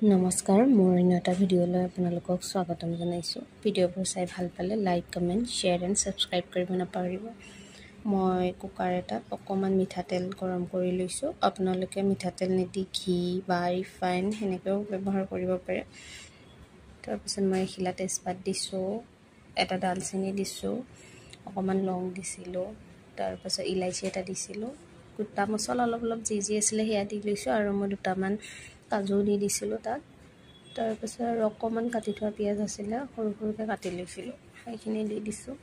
নমস্কাৰ, মোৰ অন্য এটা ভিডিঅ'লৈ আপোনালোকক স্বাগতম জনাইছোঁ। ভিডিঅ'বোৰ চাই ভাল পালে like, comment, share and subscribe কৰিব নাপাহৰিব। মই কুকাৰ এটাত অকণমান মিঠাতেল গৰম কৰি লৈছোঁ। আপোনালোকে মিঠাতেল নিদি ঘি বা ৰিফাইন সেনেকৈও ব্যৱহাৰ কৰিব পাৰে। তাৰপিছত মই এখিলা তেজপাত দিছোঁ, এটা ডালচেনি দিছোঁ, অকণমান লং দিছিলোঁ, তাৰপাছত ইলাচি এটা দিছিলোঁ, গোটা মছলা অলপ অলপ যি যি আছিলে সেয়া দি লৈছোঁ আৰু মই দুটামান কাজু দি দিছিলোঁ তাত। তাৰপিছত আৰু অকণমান কাটি থোৱা পিঁয়াজ আছিলে, সৰু সৰুকৈ কাটি লৈছিলোঁ, সেইখিনি দি দিছোঁ।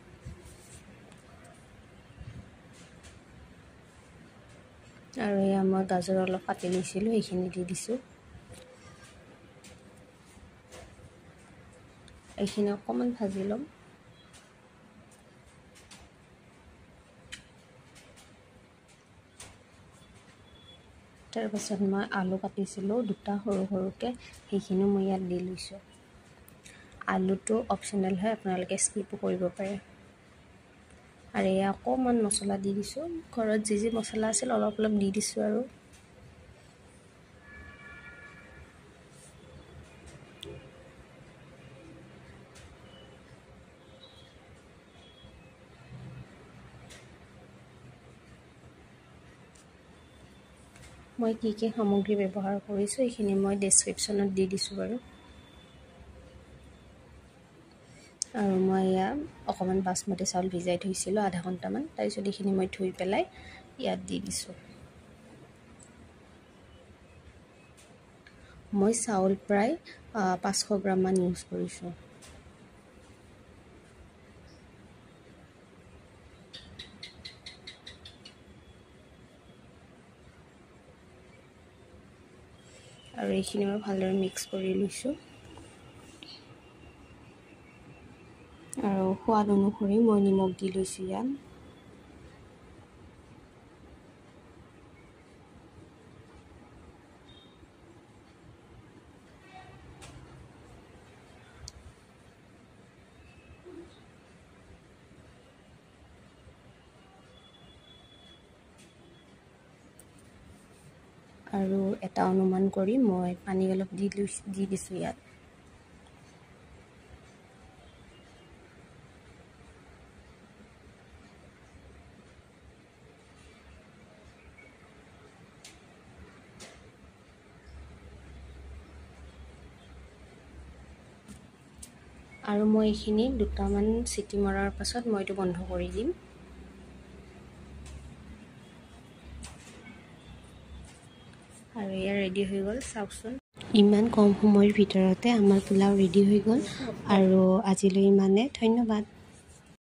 আৰু এয়া মই গাজৰ অলপ কাটি লৈছিলোঁ, সেইখিনি দি দিছোঁ। এইখিনি অকণমান ভাজি ল'ম। তাৰপাছত মই আলু কাটিছিলোঁ দুটা সৰু সৰুকৈ, সেইখিনিও মই ইয়াত দি লৈছোঁ। আলুটো অপশ্যনেল হয়, আপোনালোকে স্কিপো কৰিব পাৰে। আৰু এয়া অকণমান মছলা দি দিছোঁ, ঘৰত যি যি মছলা আছিল অলপ অলপ দি দিছোঁ। আৰু মই কি কি সামগ্ৰী ব্যৱহাৰ কৰিছোঁ এইখিনি মই ডেছক্ৰিপশ্যনত দি দিছোঁ বাৰু। আৰু মই এয়া অকণমান বাচমতি চাউল ভিজাই থৈছিলোঁ আধা ঘণ্টামান, তাৰপিছত এইখিনি মই ধুই পেলাই ইয়াত দি দিছোঁ। মই চাউল প্ৰায় 500 গ্ৰামমান ইউজ কৰিছোঁ। আৰু এইখিনি মই ভালদৰে মিক্স কৰি লৈছোঁ। আৰু সোৱাদ অনুসৰি মই নিমখ দি লৈছোঁ ইয়াত। আৰু এটা অনুমান কৰি মই পানী অলপ দি দিছোঁ ইয়াত। আৰু মই এইখিনি দুটামান চিটি মৰাৰ পাছত মই এইটো বন্ধ কৰি দিম। আৰু এয়া ৰেডি হৈ গ'ল, চাওকচোন। ইমান কম সময়ৰ ভিতৰতে আমাৰ পোলাও ৰেডি হৈ গ'ল। আৰু আজিলৈ ইমানে, ধন্যবাদ।